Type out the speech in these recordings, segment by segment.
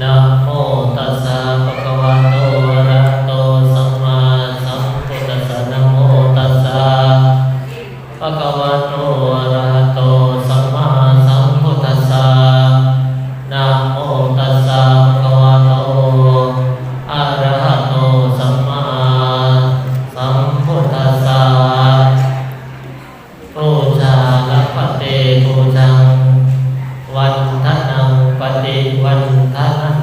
ນະໂມຕັດສະ ພະຄະວະໂຕ ອະຣະຫະໂຕ ສຳມາສຳພຸດທັດສະ ນະໂມຕັດສະ ພະຄະວະໂຕ ອະຣະຫະໂຕ ສຳມາສຳພຸດທັດສະ ນະໂມຕັດສະ ພະຄະວະໂຕ ອະຣະຫະໂຕ ສຳມາສຳພຸດທັດສະ. ປູຊາລະພະເຕ ປູຊາ ວັນທະນັງ ປະຕິວັນທະນັນ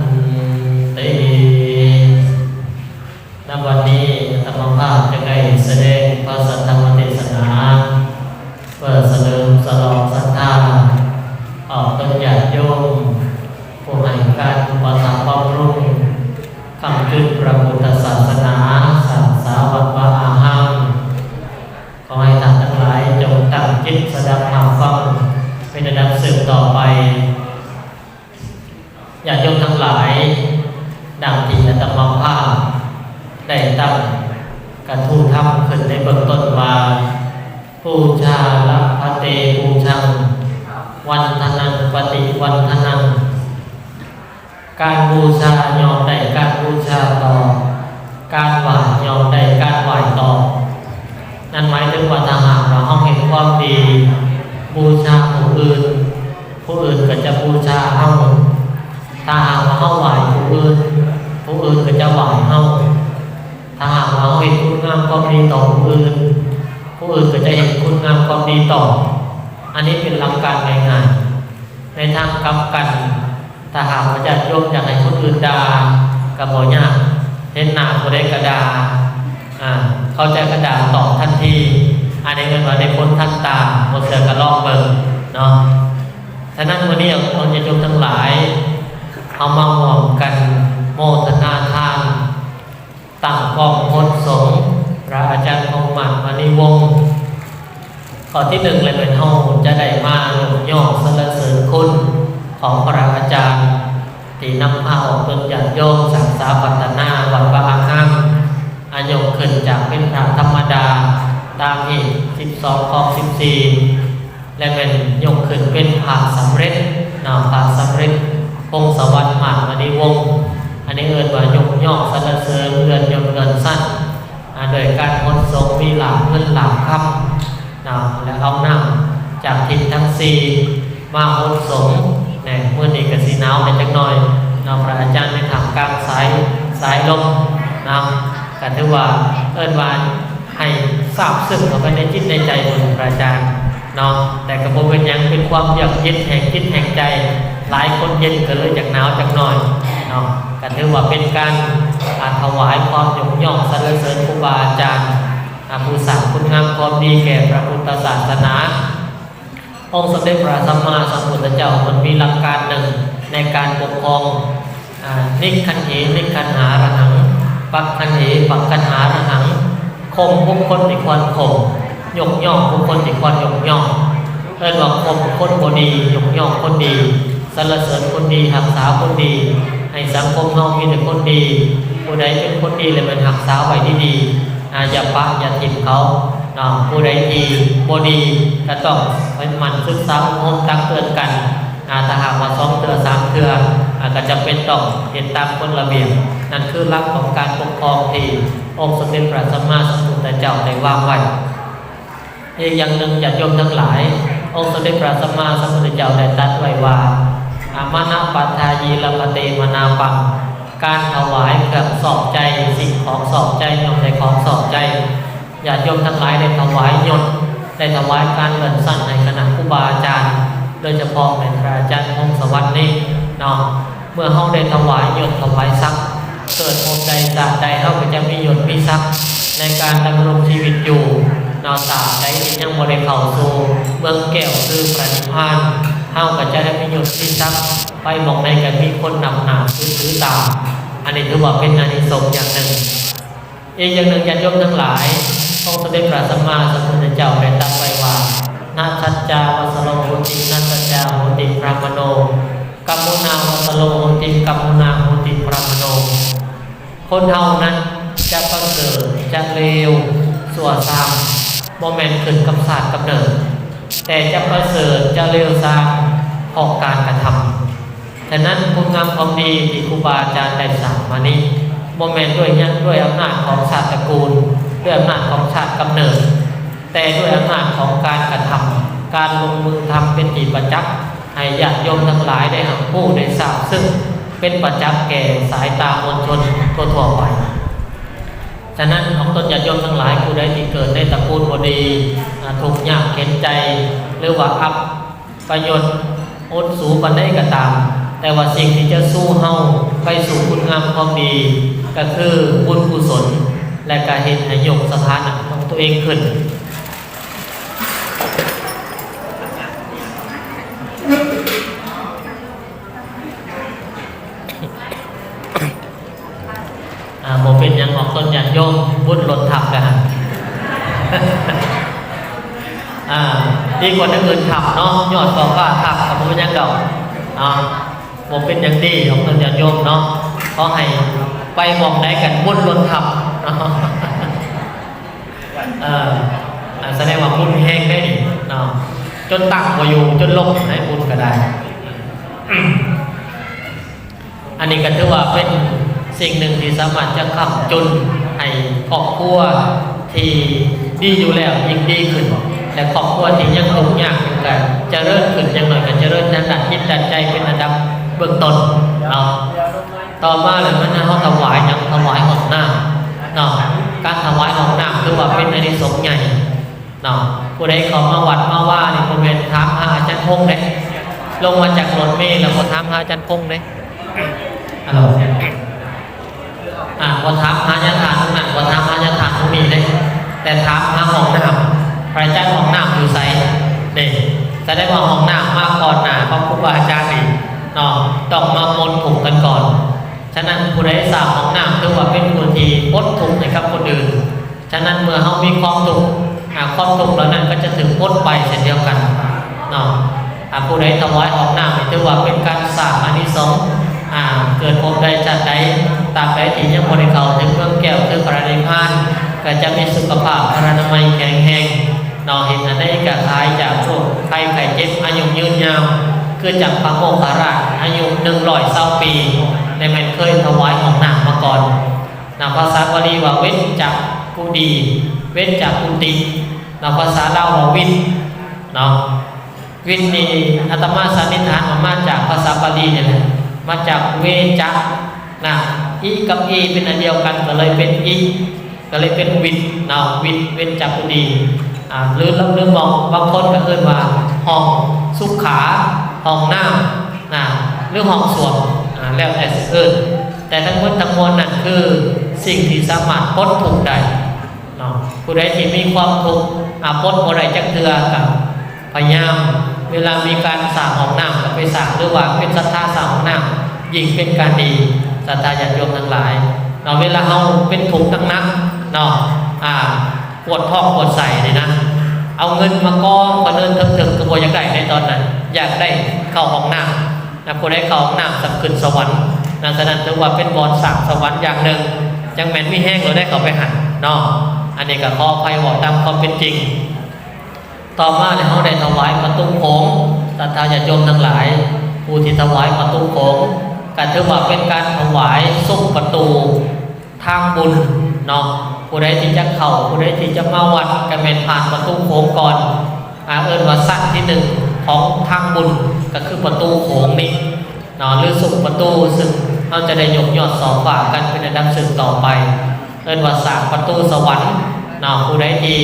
ຕິ. ໃນວັນນີ້ ອາດຕະມາພາບຈະໄດ້ສະແດງພະສັດທຳມະເທດສະໜາ ເພື່ອສະເຫຼີມສະຫຼອງສັດທາ ອອກຕົນຍາດໂຍມ ຜູ້ໃຫ້ການອຸປະຖຳບຳລຸງ ຄ້ຳຈຸນພະພຸດທະສາສະໜາ ສ້າງສາວັດວາອາຮາມ. ຂໍໃຫ້ທ່ານທັງຫຼາຍຈົ່ງຕັ້ງຈິດສະດັບຮັບຟັງ ເປັນລຳດັບສືບຕໍ່ໄປ. ຍາດໂຍມທັງຫຼາຍ, ດັ່ງທີ່ອາດຕະມາພາບໄດ້ຕັ້ງກະທູທຳຂຶ້ນໃນເບື້ອງຕົ້ນວ່າ ປູຊາລະພະເຕ ປູຊາ ວັນທະນັງ ປະຕິວັນທະນັງ. ການບູຊາຍ່ອມໄດ້ການບູຊາຕອບ, ການໄຫວ້ຍ່ອມໄດ້ການໄຫວ້ຕອບ. ນັ້ນໝາຍເຖິງວ່າ ຖ້າຫາກວ່າເຮົາເຮັດຄວາມດີ ບູຊາຜູ້ອື່ນ, ຜູ້ອື່ນກໍຈະບູຊາເຮົາ. ຖ້າຫາກວ່າເຮົາໄຫວ້ຜູ້ອື່ນ, ຜູ້ອື່ນກໍຈະໄຫວ້ເຮົາ. ຖ້າຫາກວ່າເຮົາເຮັດຄຸນງາມຄວາມດີຕໍ່ຜູ້ອື່ນ, ຜູ້ອື່ນກໍຈະເຮັດຄຸນງາມຄວາມດີຕອບ. ອັນນີ້ເປັນຫຼັກການງ່າຍໆ. ໃນທາງກັບກັນ, ຖ້າຫາກວ່າຍາດໂຍມຢາກໃຫ້ຄົນອື່ນດ່າ ກໍບໍ່ຍາກ, ເຫັນໜ້າຜູ້ໃດກໍດ່າ, ອາ ເຂົາເຈົ້າກໍດ່າຕອບທັນທີ. ອັນນີ້ເອີ້ນວ່າໄດ້ຜົນທັນຕາ, ບໍ່ເຊື່ອກໍລອງເບິ່ງເນາະ. ສະນັ້ນ ມື້ນີ້ເອົາຍາດໂຍມທັງຫຼາຍ ເຮົາມາຮ່ວມກັນໂມທະນາທານ ຕັ້ງກອງຫົດສົງພະອາຈານ ພົມມະ ມະນີວົງ. ຂໍ້ທີໜຶ່ງ ແລະ ແມ່ນເຮົາຈະໄດ້ມາຍົກຍ້ອງສັນລະເສີນຄຸນຂອງພະອາຈານ ທີ່ນຳພາອອກຕົນຍາດໂຍມສ້າງສາພັດທະນາວັດວາອາຮາມ, ອາ ຍົກຂຶ້ນຈາກເປັນພະທຳມະດາ ຕາມຮີດສິບສອງ ຄອງສິບສີ່ ແລະ ແມ່ນຍົກຂຶ້ນເປັນພະສຳເລັດເນາະ, ພະສຳເລັດ ພົງສະຫວັດ ມາດມະນີວົງ. ອັນນີ້ເອີ້ນວ່າຍົກຍ້ອງສັນລະເສີນເລື່ອນຍົດເລື່ອນຊັ້ນ ອາ ໂດຍການຫົດສົງມີລາບເງິນລາບຄຳເນາະ ແລະ ເອົານ້ຳຈາກທິດທັງສີ່ມາຫົດສົງ. ແນ່ ມື້ນີ້ກໍຊິໜາວແດ່ຈັກໜ້ອຍເນາະ ພະອາຈານ ໃນທ່າມກາງສາຍ ສາຍລົມເນາະ, ກໍຖືວ່າ ເອີ້ນວ່າ ໃຫ້ຊາບຊຶ້ງເຂົ້າໄປໃນຈິດໃນໃຈເພິ່ນ ພະອາຈານເນາະ. ແຕ່ກໍບໍ່ເປັນຫຍັງ, ເປັນຄວາມເຍືອກເຢັນແຫ່ງຈິດແຫ່ງໃຈ, ຫຼາຍຄົນເຢັນກໍເລີຍຢາກໜາວຈັກໜ້ອຍເນາະ. ກໍຖືວ່າເປັນການ ອາ ຖວາຍຄວາມຍົກຍ້ອງສັນລະເສີນຄູບາອາຈານ ອາ ຜູ້ສ້າງຄຸນງາມຄວາມດີແກ່ພະພຸດທະສາສະໜາ. ອົງສົມເດັດພະສຳມາສຳພຸດທະເຈົ້າ ເພິ່ນມີຫຼັກການໜຶ່ງໃນການປົກຄອງ ອາ ນິກຂັນເຫ ນິກຂັນຫາລະຫັງ ປັກຂັນເຫ ປັກຂັນຫາລະຫັງ. ຂົ່ມບຸກຄົນທີ່ຄວນຂົ່ມ, ຍົກຍ້ອງບຸກຄົນທີ່ຄວນຍົກຍ້ອງ. ເອີ້ນວ່າຂົ່ມຄົນບໍ່ດີ, ຍົກຍ້ອງຄົນດີ, ສັນລະເສີນຄົນດີ, ຮັກສາຄົນດີ. ໃຫ້ສັງຄົມເຮົາມີແຕ່ຄົນດີ. ຜູ້ໃດເປັນຄົນດີແລ້ວແມ່ນຮັກສາໄວ້ດີໆ, ອາ ຢ່າປະຢ່າຖິ້ມເຂົາເນາະ. ຜູ້ໃດທີ່ບໍ່ດີກໍຕ້ອງໃຫ້ໝັ່ນສຶກສາອົບຮົມຕັກເຕືອນກັນ. ອາ ຖ້າຫາກວ່າສອງເທື່ອສາມເທື່ອ ອາ ກໍຈຳເປັນຕ້ອງເຮັດຕາມກົດລະບຽບ. ນັ້ນຄືຫຼັກຂອງການປົກຄອງທີ່ອົງສົມເດັດພະສຳມາສຳພຸດທະເຈົ້າໄດ້ວາງໄວ້. ອີກຢ່າງໜຶ່ງ ຍາດໂຍມທັງຫຼາຍ, ອົງສົມເດັດພະສຳມາສຳພຸດທະເຈົ້າໄດ້ຕັດໄວ້ວ່າ ອາ ມານະປະທາຢີລະພະເຕມະນາປັງ, ການຖວາຍເຄື່ອງຊອບໃຈ, ສິ່ງຂອງຊອບໃຈ, ຍ່ອມໄດ້ຂອງຊອບໃຈ. ຍາດໂຍມທັງຫຼາຍໄດ້ຖວາຍຍົດ, ໄດ້ຖວາຍການເລື່ອນຊັ້ນໃຫ້ຄະນະຄູບາອາຈານ, ໂດຍສະເພາະແມ່ນພະອາຈານ ພົງສະຫວັດ ນີ້ເນາະ. ເມື່ອເຮົາໄດ້ຖວາຍຍົດຖວາຍສັກ, ເກີດພົບໃດຊາດໃດເຮົາກໍຈະມີຍົດມີສັກ. ໃນການດຳລົງຊີວິດຢູ່ເນາະ, ຕາບໃດທີ່ຍັງບໍ່ໄດ້ເຂົ້າສູ່ເມືອງແກ້ວຄືພະນິບພານ, ເຮົາກໍຈະໄດ້ມີຍົດມີສັກ, ໄປໝ່ອງໃດກໍມີຄົນນັບໜ້າຖືຖືຕາ. ອັນນີ້ຖືວ່າເປັນອານິສົງຢ່າງໜຶ່ງ. ອີກຢ່າງໜຶ່ງ ຍາດໂຍມທັງຫຼາຍ, ອົງສົມເດັດພະສຳມາສຳພຸດທະເຈົ້າໄດ້ຕັດໄວ້ວ່າ ນະສັດຈາວະສະໂລໂຫຕິ ນະສັດຈາໂຫຕິ ບຣາມະໂນ, ກັມມຸນາວະສະໂລໂຫຕິ ກັມມຸນາໂຫຕິ ບຣາມະໂນ. ຄົນເຮົານັ້ນຈະປະເສີດ ຈະເລວ ຊົ່ວຊ້າມ ບໍ່ແມ່ນຂຶ້ນກັບຊາດກຳເນີດ, ແຕ່ຈະປະເສີດ ຈະເລວຊ້າມ ເພາະການກະທຳ. ສະນັ້ນ ຄຸນງາມຄວາມດີທີ່ຄູບາອາຈານໄດ້ສ້າງມານີ້ ບໍ່ແມ່ນດ້ວຍຫຍັງ ດ້ວຍອຳນາດຂອງຊາດຕະກູນ, ດ້ວຍອຳນາດຂອງຊາດກຳເນີດ, ແຕ່ດ້ວຍອຳນາດຂອງການກະທຳ, ການລົງມືທຳເປັນທີ່ປະຈັກ ໃຫ້ຍາດໂຍມທັງຫຼາຍໄດ້ຮັບຮູ້ໄດ້ຊາບ ຊຶ່ງເປັນປະຈັກແກ່ສາຍຕາມວນຊົນທົ່ວໆໄປ. ສະນັ້ນ ອອກຕົນຍາດໂຍມທັງຫຼາຍ ຜູ້ໃດທີ່ເກີດໃນຕະກູນບໍ່ດີ, ອາ, ທຸກຍາກເຂັນໃຈ ຫຼືວ່າອັບປະຍົດອົດສູປານໃດກໍຕາມ, ແຕ່ວ່າສິ່ງທີ່ຈະຊູເຮົາໄປສູ່ຄຸນງາມຄວາມດີ ກໍຄືບຸນກຸສົນ ແລະ ກໍເຮັດໃຫ້ຍົກສະຖານະຂອງຕົວເອງຂຶ້ນ. ອາ ບໍ່ເປັນຫຍັງ ອອກຕົນຍາດໂຍມ ບຸນລົດທັບແລ້ວຫັ້ນ. ອາ ດີກວ່າແນວອື່ນທັບເນາະ, ຍອດຊອກຟ້າທັບກໍບໍ່ເປັນຫຍັງດອກເນາະ, ບໍ່ເປັນຫຍັງເດ ອອກຕົນຍາດໂຍມເນາະ. ຂໍໃຫ້ໄປໝ່ອງໃດກັນບຸນລົດທັບເນາະ. ເອີ ສະແດງວ່າບຸນແຮງໄດ໋ນີ້ເນາະ, ຈົນຕັ້ງບໍ່ຢູ່ ຈົນລົ້ມໄດ້ບຸນກໍໄດ້. ອັນນີ້ກໍຖືວ່າເປັນສິ່ງໜຶ່ງທີ່ສາມາດຈະຄ້ຳຈຸນໃຫ້ຄອບຄົວທີ່ດີຢູ່ແລ້ວຍິ່ງດີຂຶ້ນ ແລະ ຄອບຄົວທີ່ຍັງທຸກຍາກຢູ່ກໍຈະເລີນຂຶ້ນ, ຢ່າງໜ້ອຍກໍຈະເລີນທາງດ້ານຈິດດ້ານໃຈເປັນອັນດັບເບື້ອງຕົ້ນເນາະ. ຕໍ່ມາແລ້ວແມ່ນເຮົາຖວາຍຫຍັງ? ຖວາຍຫ້ອງນ້ຳເນາະ. ການຖວາຍຫ້ອງນ້ຳຖືວ່າເປັນອານິສົງໃຫຍ່ເນາະ. ຜູ້ໃດເຂົ້າມາວັດມາວານີ້ ບໍ່ແມ່ນຖາມຫາອາຈານພົງເດ້, ລົງມາຈາກລົດເມແລ້ວບໍ່ຖາມຫາອາຈານພົງເດ້. ອາ ບໍ່ຖາມຫາຍາທ່ານຜູ້ນັ້ນ ບໍ່ຖາມຫາຍາທ່ານຜູ້ນີ້ເດ້, ແຕ່ຖາມຫາຫ້ອງນ້ຳ, ພະອາຈານຫ້ອງນ້ຳຢູ່ໃສເດ້. ສະແດງວ່າຫ້ອງນ້ຳມາກ່ອນໜ້າຂອງຄູບາອາຈານນີ້ເນາະ, ຕ້ອງມາປົດທຸກກັນກ່ອນ. ສະນັ້ນ ຜູ້ໃດສ້າງຫ້ອງນ້ຳ ຖືວ່າເປັນຜູ້ທີ່ປົດທຸກໃຫ້ກັບຄົນອື່ນ. ສະນັ້ນ ເມື່ອເຮົາມີຄວາມທຸກ ອາ ຄວາມທຸກເຫຼົ່ານັ້ນກໍຈະຖືກປົດໄປເຊັ່ນດຽວກັນເນາະ. ອາ ຜູ້ໃດຖວາຍຫ້ອງນ້ຳ ຖືວ່າເປັນການສ້າງອານິສົງ ອາ ເກີດພົບໃດຊາດໃດ ຕາບໃດທີ່ຍັງບໍ່ໄດ້ເຂົ້າເຖິງເມືອງແກ້ວ ຄືພະນິບພານ ກໍຈະມີສຸຂະພາບພະລານາໄມແຂງແຮງເນາະ, ເຮັດອັນໃດກໍຫາຍຈາກໂລກໄຂ້ໄຂ້ເຈັບ ອາຍຸຍືນຍາວ ຄືຈັ່ງພະໂມກຂະລາດ ອາຍຸໜຶ່ງຮ້ອຍຊາວປີ ແລະ ແມ່ນເຄີຍຖວາຍຫ້ອງນ້ຳມາກ່ອນ. ນະ ພາສາບາລີວ່າເວັນຈະກຸດີ ເວັນຈະກຸຕິ ນະ ພາສາລາວວ່າວິດເນາະ. ວິດນີ້ອາດຕະມາສັນນິຖານວ່າມາຈາກພາສາບາລີນີ້ແຫຼະ ມາຈາກເວຈະນະ, ອິກັບອີເປັນອັນດຽວກັນ ກໍເລີຍເປັນອິ ກໍເລີຍເປັນວິດເນາະ, ວິດ ເວັນຈະກຸດີ ອາ ຫຼື ຫຼືບາງ ບາງຄົນກໍເອີ້ນວ່າຫ້ອງສຸຂາ ຫ້ອງນ້ຳນະ ຫຼື ຫ້ອງສ້ວມ ອາ ແລ້ວແຕ່ຊິເອີ້ນ. ແຕ່ທັງໝົດທັງມວນນັ້ນຄືສິ່ງທີ່ສາມາດປົດທຸກໄດ້ເນາະ. ຜູ້ໃດທີ່ມີຄວາມທຸກ ອາ ປົດບໍ່ໄດ້ຈັກເທື່ອ ກໍພະຍາຍາມ ເວລາມີການສ້າງຫ້ອງນ້ຳກໍໄປສ້າງ ຫຼືວ່າເປັນສັດທາສ້າງຫ້ອງນ້ຳ ຍິ່ງເປັນການດີ. ສັດທາຍາດໂຍມທັງຫຼາຍເນາະ, ເວລາເຮົາເປັນທຸກໜັກໆເນາະ ອາ ປວດທ້ອງປວດໄສ້ນີ້ນະ ເອົາເງິນມາກອງປະເນີນເຖິງໆ ກໍບໍ່ຢາກໄດ້ໃນຕອນນັ້ນ, ຢາກໄດ້ເຂົ້າຫ້ອງນ້ຳ. ນະ ຜູ້ໃດເຂົ້າຫ້ອງນ້ຳສຳຂຶ້ນສະຫວັນນະ, ສະນັ້ນຖືວ່າເປັນບ່ອນສ້າງສະຫວັນຢ່າງໜຶ່ງ, ຈັ່ງແມ່ນມີແຮງໂລດໄດ້ເຂົ້າໄປຫັ້ນເນາະ. ອັນນີ້ກໍຂໍອະໄພເວົ້າຕາມຄວາມເປັນຈິງ. ຕໍ່ມາແລ້ວເຮົາໄດ້ຖວາຍປະຕູໂຂງ, ສັດທາຍາດໂຍມທັງຫຼາຍ, ຜູ້ທີ່ຖວາຍປະຕູໂຂງ ກໍຖືວ່າເປັນການຖວາຍຊຸມປະຕູ ທາງບຸນເນາະ. ຜູ້ໃດທີ່ຈະເຂົ້າ ຜູ້ໃດທີ່ຈະມາວັດ ກໍແມ່ນຜ່ານປະຕູໂຂງກ່ອນ, ອາ ເອີ້ນວ່າຊັ້ນທີໜຶ່ງຂອງທາງບຸນ ກໍຄືປະຕູໂຂງນີ້ເນາະ ຫຼື ຊຸມປະຕູ ຊຶ່ງເຮົາຈະໄດ້ຍົກຍອດຊອກຟ້າກັນເປັນອັນດັບສືບຕໍ່ໄປ, ເອີ້ນວ່າສາກປະຕູສະຫວັນເນາະ. ຜູ້ໃດທີ່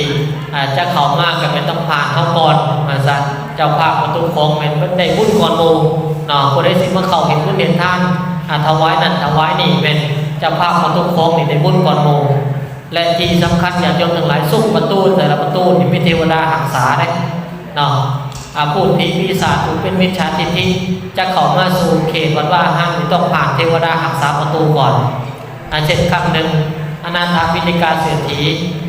ອາ ຈະເຂົ້າມາ ກໍແມ່ນຕ້ອງຜ່ານເຮົາກ່ອນວ່າຊັ້ນ, ເຈົ້າພາບປະຕູໂຂງແມ່ນເພິ່ນໄດ້ບຸນກ່ອນໝູ່ເນາະ. ຜູ້ໃດຊິມາເຂົ້າເຮັດບຸນເຮັດທານ ອາ ຖວາຍນັ້ນຖວາຍນີ້ ແມ່ນເຈົ້າພາບປະຕູໂຂງນີ້ໄດ້ບຸນກ່ອນໝູ່. ແລະ ທີ່ສຳຄັນ ຍາດໂຍມທັງຫຼາຍ, ຊຸມປະຕູແຕ່ລະປະຕູນີ້ມີເທວະດາຮັກສາເດ້ເນາະ. ອາ ພູດຜີປີສາດ ຜູ້ເປັນມິດຈາທິດຖິ ຈະເຂົ້າມາສູ່ເຂດວັດວາອາຮາມນີ້ ຕ້ອງຜ່ານເທວະດາຮັກສາປະຕູກ່ອນ. ອາ ເຊັ່ນຄັ້ງໜຶ່ງ ອະນາຖາບິນທິກາເສດຖີ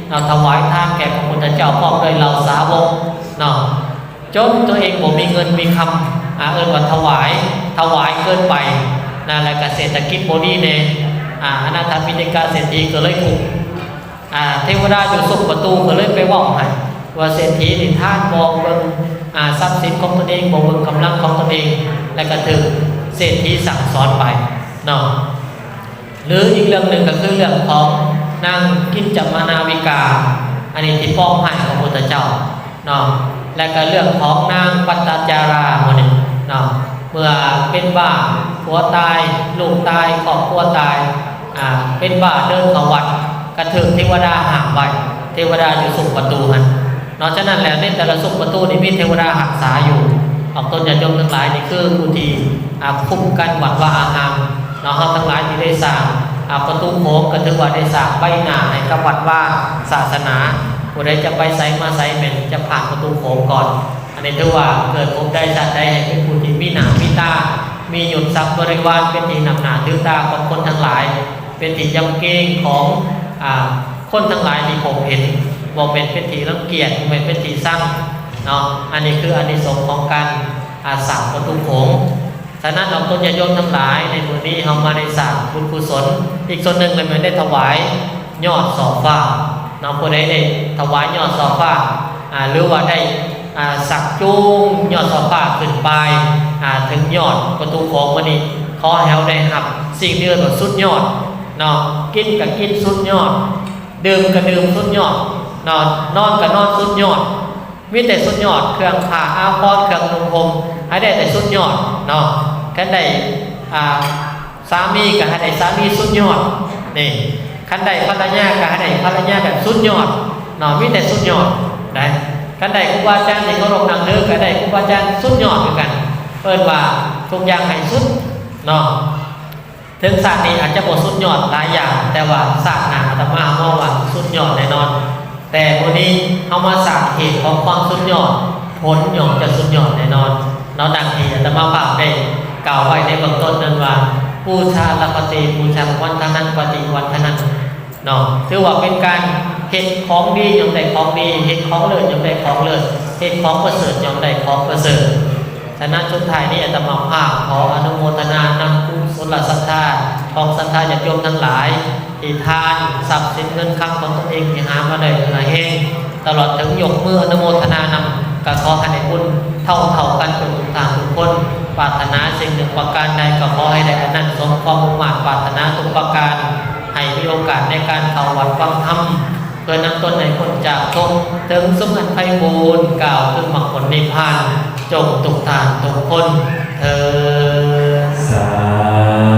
ເນາະ ຖວາຍທານແກ່ພະພຸດທະເຈົ້າ ພ້ອມດ້ວຍເຫຼົ່າສາວົກເນາະ. ຈົນຕົວເອງບໍ່ມີເງິນມີຄຳ ອາ ເອີ້ນວ່າຖວາຍ ຖວາຍເກີນໄປນະ ແລະ ກະເສດຖະກິດບໍ່ດີແດ່. ອາ ອະນາຖາບິນທິກາເສດຖີກໍເລີຍທຸກ ອາ ເທວະດາຢູ່ຊຸມປະຕູກໍເລີຍໄປເວົ້າໃຫ້ວ່າ ເສດຖີນີ້ທ່ານບໍ່ເບິ່ງ ອາ ຊັບສິນຂອງຕົນເອງ ບໍ່ເບິ່ງກຳລັງຂອງຕົນເອງ ແລະ ກະຖືກ ເສດຖີສັ່ງສອນໄປເນາະ. ຫຼືອີກເລື່ອງໜຶ່ງກໍຄືເລື່ອງຂອງນາງກິນຈະມະນາວິກາ ອັນນີ້ທີ່ປອງຮ້າຍຂອງພະພຸດທະເຈົ້າເນາະ ແລະກໍເລື່ອງຂອງນາງປັດຕະຈາລາໝູ່ນີ້ເນາະ ເມື່ອເປັນບ້າ ຜົວຕາຍ ລູກຕາຍ ຄອບຄົວຕາຍ ອາ ເປັນບ້າເດີນເຂົ້າວັດ ກະຖືກເທວະດາຫ້າມໄວ້ ເທວະດາຢູ່ຊຸມປະຕູຫັ້ນເນາະ. ສະນັ້ນແລ້ວ ໃນແຕ່ລະຊຸມປະຕູນີ້ມີເທວະດາຮັກສາຢູ່. ອອກຕົນຍາດໂຍມທັງຫຼາຍ ນີ້ຄືຜູ້ທີ່ ອາ ຄຸ້ມກັນວັດວາອາຮາມເນາະ. ເຮົາທັງຫຼາຍທີ່ໄດ້ສ້າງ ອາ ປະຕູໂຂງ ກໍຖືວ່າໄດ້ສ້າງໃບໜ້າໃຫ້ກັບວັດວາສາສະໜາ. ຜູ້ໃດຈະໄປໃສມາໃສແມ່ນຈະຜ່ານປະຕູໂຂງກ່ອນ. ອັນນີ້ຖືວ່າເກີດພົບໃດຊາດໃດໃຫ້ເປັນຜູ້ທີ່ມີໜ້າມີຕາ ມີຍົດສັກບໍລິວານ ເປັນທີ່ນັບໜ້າຖືຕາຂອງຄົນທັງຫຼາຍ ເປັນທີ່ຢຳເກງຂອງ ອາ ຄົນທັງຫຼາຍທີ່ພົບເຫັນ ບໍ່ແມ່ນເປັນທີ່ລັງກຽດ ບໍ່ແມ່ນເປັນທີ່ຊັງເນາະ. ອັນນີ້ຄືອານິສົງຂອງການ ອາ ສ້າງປະຕູໂຂງ. ສະນັ້ນ ອອກຕົນຍາດໂຍມທັງຫຼາຍ ໃນມື້ນີ້ເຮົາມາໄດ້ສ້າງບຸນກຸສົນ ອີກສ່ວນໜຶ່ງກໍແມ່ນໄດ້ຖວາຍຍອດຊໍ່ຟ້າເນາະ. ຜູ້ໃດໄດ້ຖວາຍຍອດຊໍ່ຟ້າ ອາ ຫຼືວ່າໄດ້ ອາ ຊັກຈູງຍອດຊໍ່ຟ້າຂຶ້ນໄປ ອາ ເຖິງຍອດປະຕູໂຂງມື້ນີ້ ຂໍໃຫ້ເຮົາໄດ້ຮັບສິ່ງທີ່ເອີ້ນວ່າສຸດຍອດເນາະ. ກິນກໍກິນສຸດຍອດ ດື່ມກໍດື່ມສຸດຍອດເນາະ ນອນກໍນອນສຸດຍອດ ມີແຕ່ສຸດຍອດ ເຄື່ອງຜ້າອາພອນ ເຄື່ອງນຸ່ງຫົ່ມ ໃຫ້ໄດ້ແຕ່ສຸດຍອດເນາະ. ຄັນໄດ້ ອາ ສາມີກໍໃຫ້ໄດ້ສາມີສຸດຍອດນີ້ ຄັນໄດ້ພັນລະຍາກໍໃຫ້ໄດ້ພັນລະຍາແບບສຸດຍອດເນາະ ມີແຕ່ສຸດຍອດໄດ໋. ຄັນໄດ້ຄູບາອາຈານທີ່ເຄົາລົບນັບຖືກໍໄດ້ຄູບາອາຈານສຸດຍອດຄືກັນ ເອີ້ນວ່າທຸກຢ່າງໃຫ້ສຸດເນາະ. ເຖິງຊາດນີ້ອາດຈະບໍ່ສຸດຍອດຫຼາຍຢ່າງ ແຕ່ວ່າຊາດໜ້າອາດຕະມາມອງວ່າສຸດຍອດແນ່ນອນ. ແຕ່ມື້ນີ້ເຮົາມາສ້າງເຫດຂອງຄວາມສຸດຍອດ ຜົນຍ່ອມຈະສຸດຍອດແນ່ນອນເນາະ. ດັ່ງທີ່ອາດຕະມາພາບໄດ້ກ່າວໄວ້ໃນເບື້ອງຕົ້ນນັ້ນວ່າ ປູຊາລະພັດເຕ ປູຊາວັນທະນັງ ປະຕິວັນທະນັງ ເນາະ. ຖືວ່າເປັນການເຮັດຂອງດີຍ່ອມໄດ້ຂອງດີ ເຮັດຂອງເລີດຍ່ອມໄດ້ຂອງເລີດ ເຮັດຂອງປະເສີດຍ່ອມໄດ້ຂອງປະເສີດ. ສະນັ້ນ ສຸດທ້າຍນີ້ອາດຕະມາພາບຂໍອະນຸໂມທະນານຳກຸສົນລະສັດທາຂອງສັດທາຍາດໂຍມທັງຫຼາຍ ທີ່ທານຊັບສິນເງິນຄຳຂອງຕົນເອງທີ່ຫາມາໄດ້ເຫື່ອແຮງ ຕະຫຼອດເຖິງຍົກມືອະນຸໂມທະນານຳ ກໍຂໍໃຫ້ໄດ້ບຸນເທົ່າໆກັນທຸກທ່ານທຸກຄົນ. ປາດຖະໜາສິ່ງໜຶ່ງປະການໃດ ກໍຂໍໃຫ້ໄດ້ອັນນັ້ນ ສົມຄວາມມຸ່ງມາດປາດຖະໜາທຸກປະການ. ໃຫ້ມີໂອກາດໃນການເຂົ້າວັດຟັງທຳ ເພື່ອນຳຕົນໃຫ້ພົ້ນຈາກທຸກ ເຖິງສຸກອັນໄພບູນ ກ້າວຄືມັກຜົນນິບພານ ຈົ່ງທຸກທ່ານທຸກຄົນເທີ້ນ. ສາ